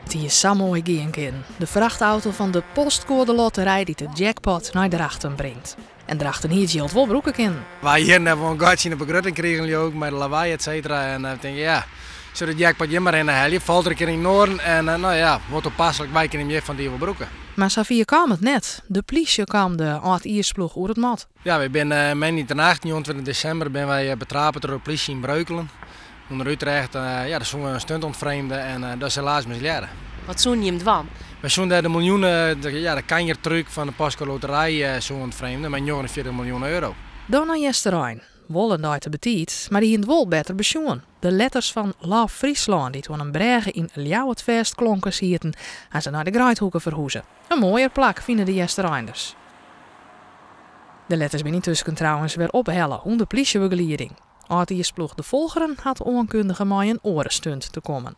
It hie sa moai gean kinnen. De frachtauto fan de Postkoade Lotterij dy't de jackpot nei Drachten bringt. En Drachten hie it jild wol brûke kinnen. Wy hjir net wol in gatsje yn de begrutting krigen leau ik, mei de lawaai et cetera. En ik tink ja, sil de jackpot hjir mar hinne helje. Falt der in kear yn it noarden en no ja, wat toepaslik, wy kinne him hjir fan it jier wol brûke. Mar safier kaam it net. De plysje kaam de âldjiersploech oer it mad. Ja, wy binne moandeitenacht, 29 desimber, binne wy betrape troch de plysje yn Breukelen. Under Utrecht, ja, dêr soene we in stunt ûntfreemde en dat is helaas mislearre. Wat soene jim dwaan? Wy soene dêr de miljoenen, ja, de kanjertrúk fan de Postcode Loterij soene ûntfreemde mei 49 miljoen euro. Dan nei Easterein. Wol in dei te betiid, mar dy hiene it wol better besjoen. De letters fan Love Fryslân dy't oan in brêge yn Ljouwert fêstklonken sieten, ha se nei de Greidhoeke ferhûze. In moaier plak, fine de Eastereinders. De letters binne yntusken trouwens wer ophelle ûnder plysjebegelieding. Âldjiersploech De Folgeren hat oankundige mei in oare stunt te kommen.